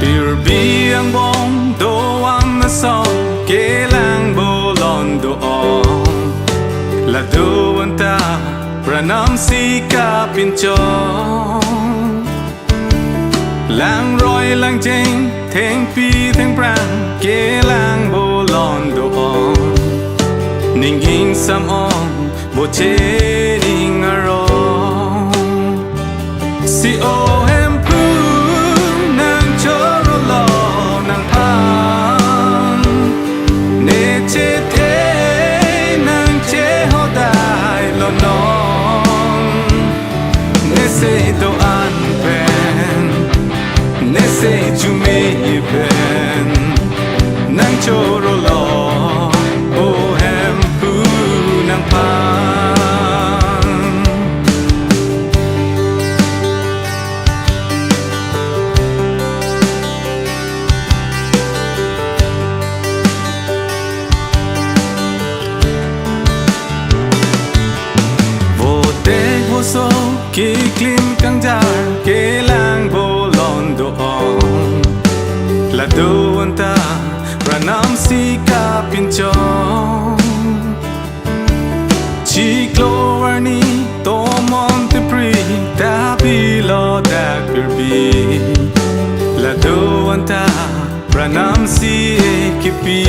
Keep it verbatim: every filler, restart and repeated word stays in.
Pirbi angbong do-an ason kelang bolon do-ong. Lado anta pranamsi kapinchong. Langroi langjeng thengpi thengphrang kelang bolon do-ong. Ning ingsam ong boche ning arong. Si O Hemphu nangchorolo nangphan. Ne chethe nangchehodai lonong. Ne sei do-an pen, ne sei chumi pen, nangchorolo O Hemphu nangphan. Votek voso keklim kangjar kelang bolon do-ong. Lado anta pranamsi kapinchong. Chiklo arni tomon tipri ta bilo dak Pirbi. Lado anta pranamsi kipi.